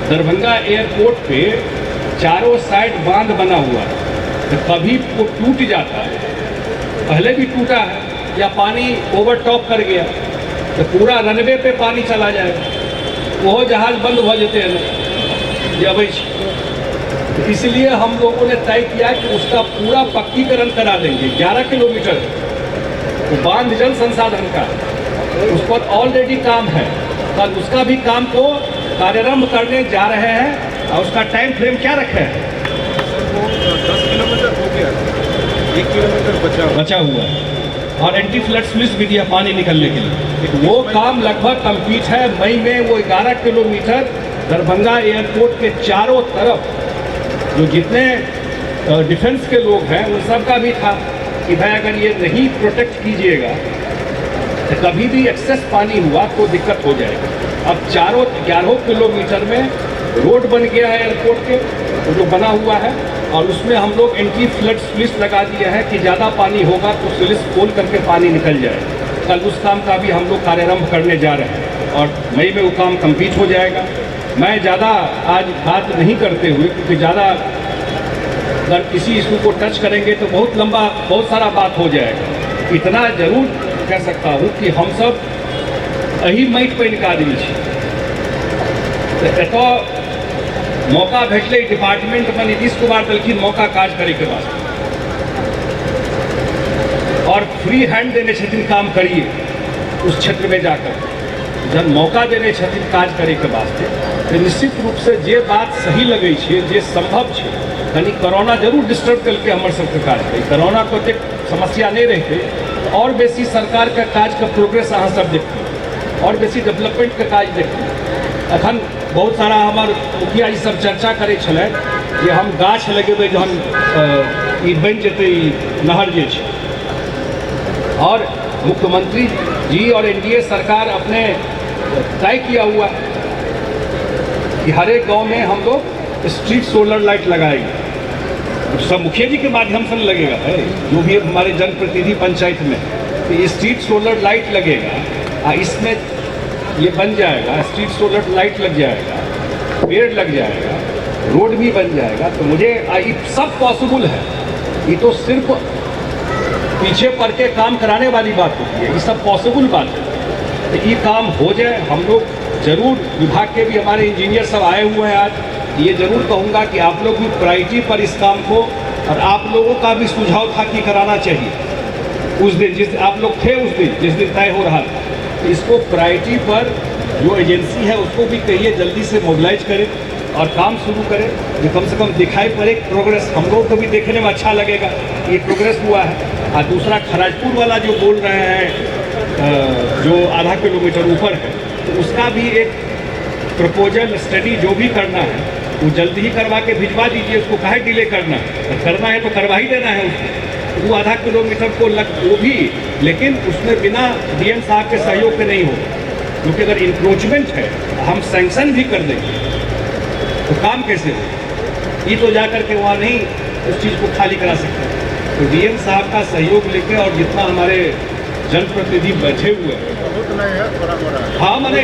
Darbhanga airport पे चारों side बांध बना हुआ है, तो कभी वो टूट जाता है, पहले भी टूटा है, या पानी ओवरटॉप कर गया तो पूरा रनवे पे पानी चला जाएगा, वो जहाज बंद हो जेतै जे अबै छै। तो इसलिए हम लोगों ने तय किया कि उसका पूरा पक्कीकरण करा देंगे। 11 किलोमीटर वो बांध जल संसाधन का, उस पर ऑलरेडी काम है। कल उसका भी काम को कार्यारंभ करने जा रहे हैं। और उसका टाइम फ्रेम क्या रखे हैं? वो 10 किलोमीटर हो गया, 1 किलोमीटर बचा हुआ। बचा हुआ है और एंटी फ्लड स्लुइस भी दिया पानी निकलने के लिए। वो काम लगभग कंप्लीट है। मई में वो 11 किलोमीटर दरभंगा एयरपोर्ट के चारों तरफ जो जितने डिफेंस के लोग हैं, उन सब का भी था कि भाई, अगर ये नहीं प्रोटेक्ट कीजिएगा तो कभी भी एक्सेस पानी हुआ तो दिक्कत हो जाएगी। अब चारों 11 किलोमीटर में रोड बन गया है एयरपोर्ट के, वो जो बना हुआ है, और उसमें हम लोग एंटी फ्लड स्लुइस लगा दिया है कि ज़्यादा पानी होगा तो स्लुइस खोल करके पानी निकल जाए। कल उस काम का भी हम लोग कार्यारंभ करने जा रहे हैं और मई में वो काम कंप्लीट हो जाएगा। मैं ज़्यादा आज बात नहीं करते हुए, क्योंकि ज़्यादा अगर किसी इशू को टच करेंगे तो बहुत लंबा, बहुत सारा बात हो जाएगा। इतना जरूर कह सकता हूँ कि हम सब एही माटि पानिके आदमी छी। तऽ एतऽ मौका भेटलै, डिपार्टमेंटमे नीतीश कुमार देलखिन मौका काज करैके वास्ते और फ्री हैंड देने छथिन, काम करिए उस क्षेत्र में जाकर। जब मौका देने छथिन काज करैके वास्ते, तऽ निश्चित रूपसँ जे बात सही लगै छै, जे सम्भव छै। कनि कोरोना जरूर डिस्टर्ब केलकै हमर सबके काजके। कोरोनाके ओतेक समस्या नहि रहितै तऽ आओर बेसी सरकारके काजके प्रोग्रेस अहाँ सब देखतियै और बेसी डेवलपमेंटके काज देखतियै। एखन बहुत सारा हमर मुखिया जी सब चर्चा करै छलथि जे हम गाछ लगेबै जहन ई बनि जेतै, ई नहर जे छै। और मुख्यमंत्री जी और एनडीए सरकार अपने तय किया हुआ है कि हर एक गांव में हम लोग स्ट्रीट सोलर लाइट लगाएंगे। सब मुखिया जी के माध्यम से न लगेगा है, जो भी हमारे जनप्रतिनिधि पंचायत में, तो ये स्ट्रीट सोलर लाइट लगेगा। आ इसमें ये बन जाएगा, स्ट्रीट सोलर लाइट लग जाएगा, पेड़ लग जाएगा, रोड भी बन जाएगा, तो मुझे ये सब पॉसिबल है। ये तो सिर्फ पीछे पड़ के काम कराने वाली बात होती है। ये सब पॉसिबल बात है। तो ये काम हो जाए, हम लोग जरूर, विभाग के भी हमारे इंजीनियर सब आए हुए हैं आज, ये ज़रूर कहूँगा कि आप लोग भी प्रायोरिटी पर इस काम को, और आप लोगों का भी सुझाव था कि कराना चाहिए उस दिन, जिस आप लोग थे उस दिन, जिस दिन तय हो रहा था, तो इसको प्रायोरिटी पर जो एजेंसी है उसको भी कहिए जल्दी से मोबिलाइज करे और काम शुरू करे, जो कम से कम दिखाई पड़े प्रोग्रेस। हम लोगों को भी देखने में अच्छा लगेगा कि ये प्रोग्रेस हुआ है। और दूसरा खराजपुर वाला जो बोल रहे हैं, जो आधा किलोमीटर ऊपर है, तो उसका भी एक प्रपोजल, स्टडी जो भी करना है, वो जल्दी ही करवा के भिजवा दीजिए। उसको काहे डिले करना है? अगर करना है तो करवा ही देना है उसको। वो आधा किलोमीटर को लग वो भी, लेकिन उसमें बिना डीएम साहब के सहयोग के नहीं होगा, क्योंकि अगर इंक्रोचमेंट है, हम सैंक्शन भी कर देंगे तो काम कैसे हो? ये तो जा कर के वहाँ नहीं उस चीज़ को खाली करा सकते। तो डीएम साहब का सहयोग लेके और जितना हमारे जनप्रतिनिधि बैठे हुए हैं। बहुत नहीं है, थोड़ा मोड़ा है। हाँ, माने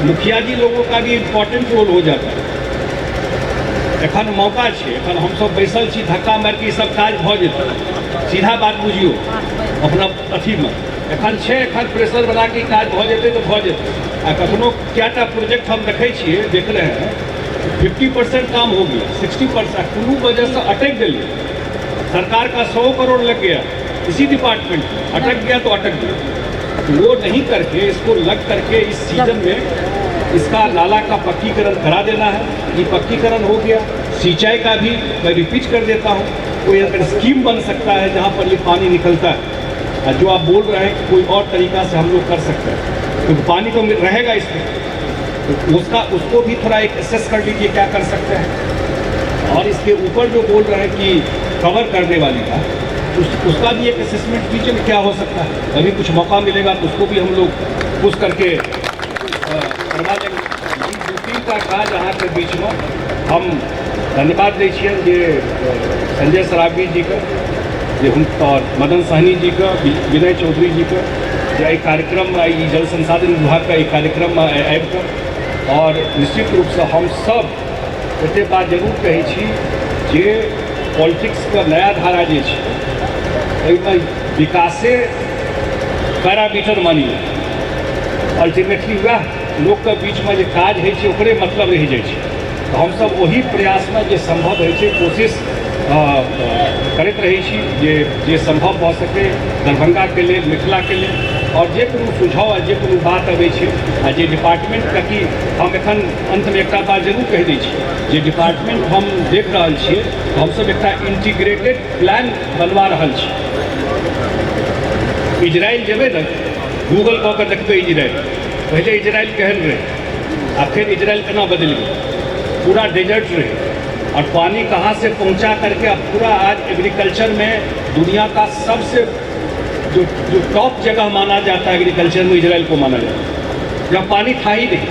मुखिया जी लोगों का भी इम्पोर्टेंट रोल हो जाता है। एखन मौका छै, एखन हमसब बैसल छी, धक्का मारि के ई सब काज भऽ जेतै। सीधा बात बुझियौ, अपना अथीमे एखन छै, एखन प्रेशर बना के ई काज भऽ जेतै तऽ भऽ जेतै। आ कखनो कएटा प्रोजेक्ट हम देखै छियै, देख रहे हैं, 50% काम हो गया, 60%, कोनो वजहसँ अटकि गेलै। सरकार का 100 करोड़ लग गया इसी डिपार्टमेंट में, अटक गया तो अटक गया। तो वो नहीं करके, इसको लग करके इस सीजन में इसका नाला का पक्कीकरण करा देना है। ये पक्कीकरण हो गया, सिंचाई का भी मैं रिपीट कर देता हूँ, कोई अगर स्कीम बन सकता है जहाँ पर ये पानी निकलता है और जो आप बोल रहे हैं कि कोई और तरीका से हम लोग कर सकते हैं, क्योंकि पानी तो रहेगा इसमें, तो उसका उसको भी थोड़ा एक एसेस कर लीजिए, क्या कर सकते हैं। और इसके ऊपर जो बोल रहे हैं कि कवर करने वाली बात, उसका भी एक असेसमेंट कीजिए कि क्या हो सकता है। कभी कुछ मौका मिलेगा तो उसको भी हम लोग पुश करके करवा देंगे। ई दू तीन टा काज अहाँके बीचमे हम धन्यवाद दै छियनि जे संजय सरावगी जीके जे हुन और मदन सहनी जीके, विनय चौधरी जीके, जे एहि कार्यक्रममे, ई जल संसाधन विभागके एहि कार्यक्रममे आबि कऽ आओर निश्चित रूपसँ हमसभ एतेक बात जरूर कहै छी जे पॉलिटिक्सके नया धारा जे छै एहिमे विकासे पैरामीटर मानियौ। अल्टीमेटली वएह लोकके बीचमे जे काज होइ छै ओकरे मतलब रहि जाइ छै। तऽ हमसभ ओही प्रयासमे जे सम्भव होइ छै कोशिश करैत रहै छी जे जे सम्भव भऽ सकै दरभंगाके लेल, मिथिलाके लेल। आओर जे कोनो सुझाव आ जे कोनो बात अबै छै आ जे डिपार्टमेंट, कियाकि हम एखन अन्तमे एकटा बात जरूर कहि दै छी जे डिपार्टमेंट हम देख रहल छियै, हमसभ एकटा इंटीग्रेटेड प्लान बनवा रहल छी। इजराइल जेबै ने, गूगल कऽ के देखबै इजराइल, पहिले इजराइल केहन रहै आ फेर इजराइल केना बदलि गेल। पूरा डेजर्ट रहे और पानी कहाँ से पहुँचा करके अब पूरा आज एग्रीकल्चर में दुनिया का सबसे जो जो टॉप जगह माना जाता है एग्रीकल्चर में, इजराइल को माना जाता है, जब पानी था ही नहीं।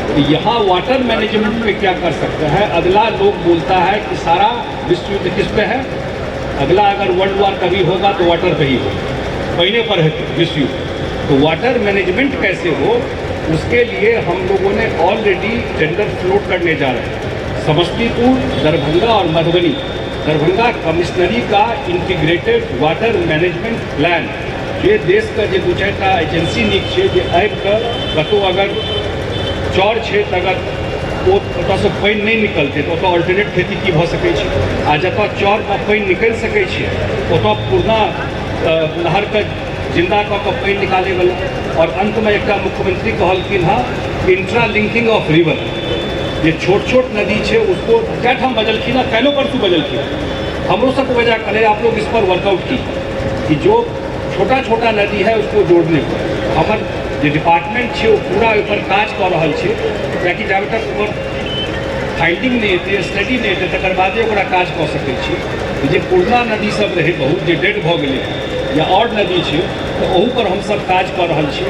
तो यहाँ वाटर मैनेजमेंट में क्या कर सकते हैं। अगला लोग बोलता है कि सारा विश्व युद्ध किस पे है, अगला अगर वर्ल्ड वार कभी होगा तो वाटर पे ही होगा, पहिने पर है विश्व युद्ध। तो वाटर मैनेजमेंट कैसे हो, उसके लिए हम लोगों ने ऑलरेडी टेंडर फ्लोट करने जा रहे हैं। समस्तीपुर, दरभंगा और मधुबनी, दरभंगा कमिश्नरी का इंटीग्रेटेड वाटर मैनेजमेंट प्लान, जे देशके जे दू चारि टा एजेंसी नीक छै जे आबिकऽ कतहु अगर चौर छै तऽ अगर ओ ओतऽसँ पानि नहि निकलतै तऽ ओतऽ अल्टरनेट खेती की भऽ सकै छै, आ जतऽ चौरमे पानि निकलि सकै छै ओतऽ पुरना नहरके जिन्दा कऽ कऽ पानि निकालैवला। आओर अन्तमे एकटा मुख्यमंत्री कहलखिन हँ इंट्रालिंकिंग ऑफ रिवर, जे छोट छोट नदी छै उसको कए ठाम बजलखिन हँ, काल्हिओ परसू बजलखिन, हमरो सबके वजह कहले आप लोग इस पर वर्कआउट की कि जो छोटा छोटा नदी है उसको जोड़ने को। हमर जे डिपार्टमेंट छै ओ पूरा ओहिपर काज कऽ रहल छै, कियाकि जाबे तक ओकर फाइंडिंग नहि हेतै, स्टडी नहि हेतै, तकर बादे ओकरा काज कऽ सकै छी। जे पुरना नदी सब रहै बहुत जे डेड भऽ गेलै या आओर नदी छै तऽ ओहूपर हमसब काज कऽ रहल छी।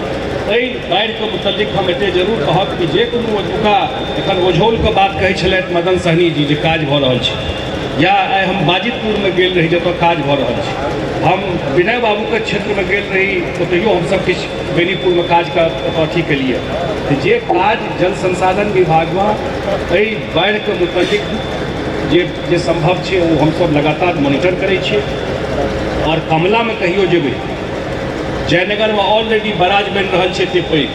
एहि बाढ़िके मुतल्लिक हम एतेक जरूर कहब कि जे कोनो ओतुका एखन ओझौलके बात कहै छलथि मदन सहनी जी जे काज भऽ रहल छै, या आइ हम बाजितपुरमे गेल रही जतऽ काज भऽ रहल छै, हम विनय बाबूके क्षेत्रमे गेल रही ओतहियो हमसब किछु बेनीपुरमे काजके अथी केलिए। तऽ जे काज जल संसाधन विभागमे एहि बाढ़िके मुतल्लिक जे जे सम्भव छै ओ हमसब लगातार मोनिटर करै छियै। आओर कमलामे कहियो जेबै, जयनगरमे ऑलरेडी बराज बनि रहल छै, एते पैघ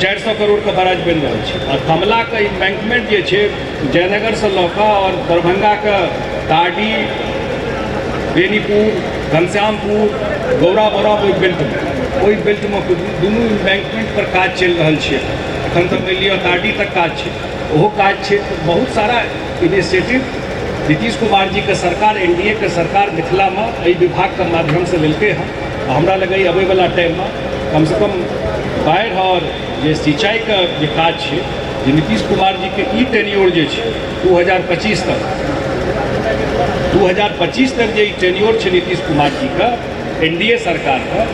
400 करोड़के बराज बनि रहल छै। आओर कमलाके इम्बैंकमेंट जे छै जयनगरसँ लऽ कऽ आओर दरभंगाके ताडी, बेनीपुर, घनश्यामपुर, गौरा बौरा ओहि बेल्टमे, ओहि बेल्टमे दुनू इम्बैंकमेंट पर काज चलि रहल छै। एखन तऽ मानि लिअ ताडी तक काज छै, ओहो काज छै। बहुत सारा इनिशिएटिव नीतीश कुमार जी के सरकार, एनडीए के सरकार मिथिलामे एहि विभागके माध्यमसँ लेलकै हँ। हमरा लगैए अबैवला टाइममे कमसँ कम बाढ़ि आओर जे सिंचाइके जे काज छै, जे नीतीश कुमार जीके ई टेन्योर जे छै 2025 तक, 2025 तक जे ई टेन्योर छै नीतीश कुमार जीके, एनडीए सरकारके,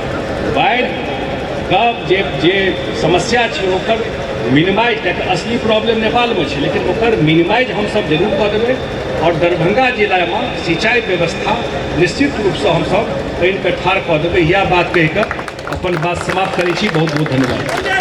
बाढ़िके जे जे समस्या छै ओकर मिनिमाइज, असली प्रॉब्लम नेपालमे छै लेकिन ओकर मिनिमाइज हमसब जरूर कऽ देबै। आओर दरभंगा जिलामे सिंचाई व्यवस्था निश्चित रूपसँ हमसब आनिकऽ ठाढ़ कऽ देबै। इएह बात कहिकऽ अपन बात समाप्त करै छी। बहुत बहुत धन्यवाद।